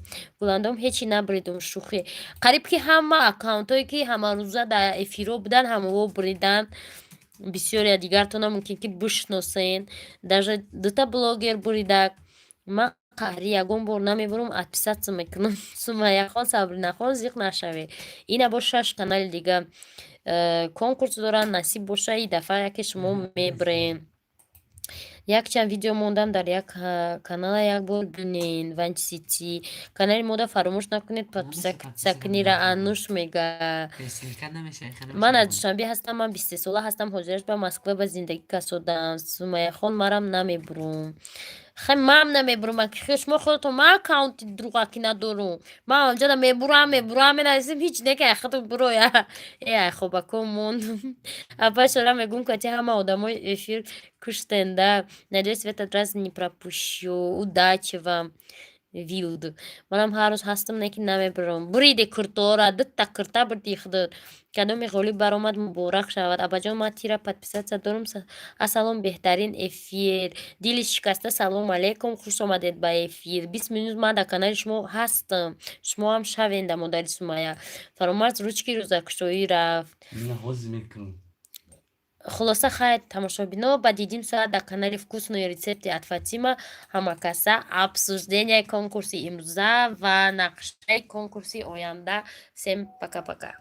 Гуландом. Ҳечи набуридум, шӯхӣ. Қариб ки ҳама аккаунтҳое, ки ҳамарӯза дар эфирҳо буданд, ҳамао буридан. Бисёре дигартона мумкин ки бишносен. Даже дута блогер буридак. Ман қаҳрӣ ягон бор намебурам, отписаться мекунам. Сумаяхон, Сабринахон, зиқ нашавед. Ина бо шаш канали дига конкурс доранд. Насиб боша, и дафъа яке шумо мебурем. Якчанд видео мондам дар як канала, як бор бинен. Ванч Сити канали мода фаромӯш накунед подписаться кунира. Ануш мега: «Ман аз Душанбе ҳастам, ман 23 сола ҳастам, ҳозираш ба Москва ба зиндагӣ касодам». Сумаяхон, марам намебурум. Хай, ман намебурам, шумо худатон. Ман аккаунти дуруғакӣ надорум. Ман онҷода мебурам, мебурам, менависем, ҳеҷ нека худо буроя. Э, ай хобако мондум. Апа шора мегум, кати ҳама одамои эфир куштенда. Надеюсь, в этот раз не пропущу. Удачи вам. Вилд, манам ҳар рӯз ҳастам, не ки намебурам. Буриде куртора, дута курта бурди худот. Кадоме ғолиб баромад, муборак шавад. Абаҷон, ман тира подписаться дорум. Ассалом, беҳтарин эфир. Дили шикаста, салом алейкум, хуш омадед ба эфир. 20 минут ман дар канали шумо ҳастам, шумо ҳам шавенда. Модари Сумая, Фаромарз ручки рӯзакушоӣ рафт. Хулоса, хайр, тамошобино, ба дидим соат дар канали «Вкусные рецепты от Фатима». Ҳамакаса обсуждения конкурси имрӯза ва нақшаи конкурси оянда. Всем пока пока.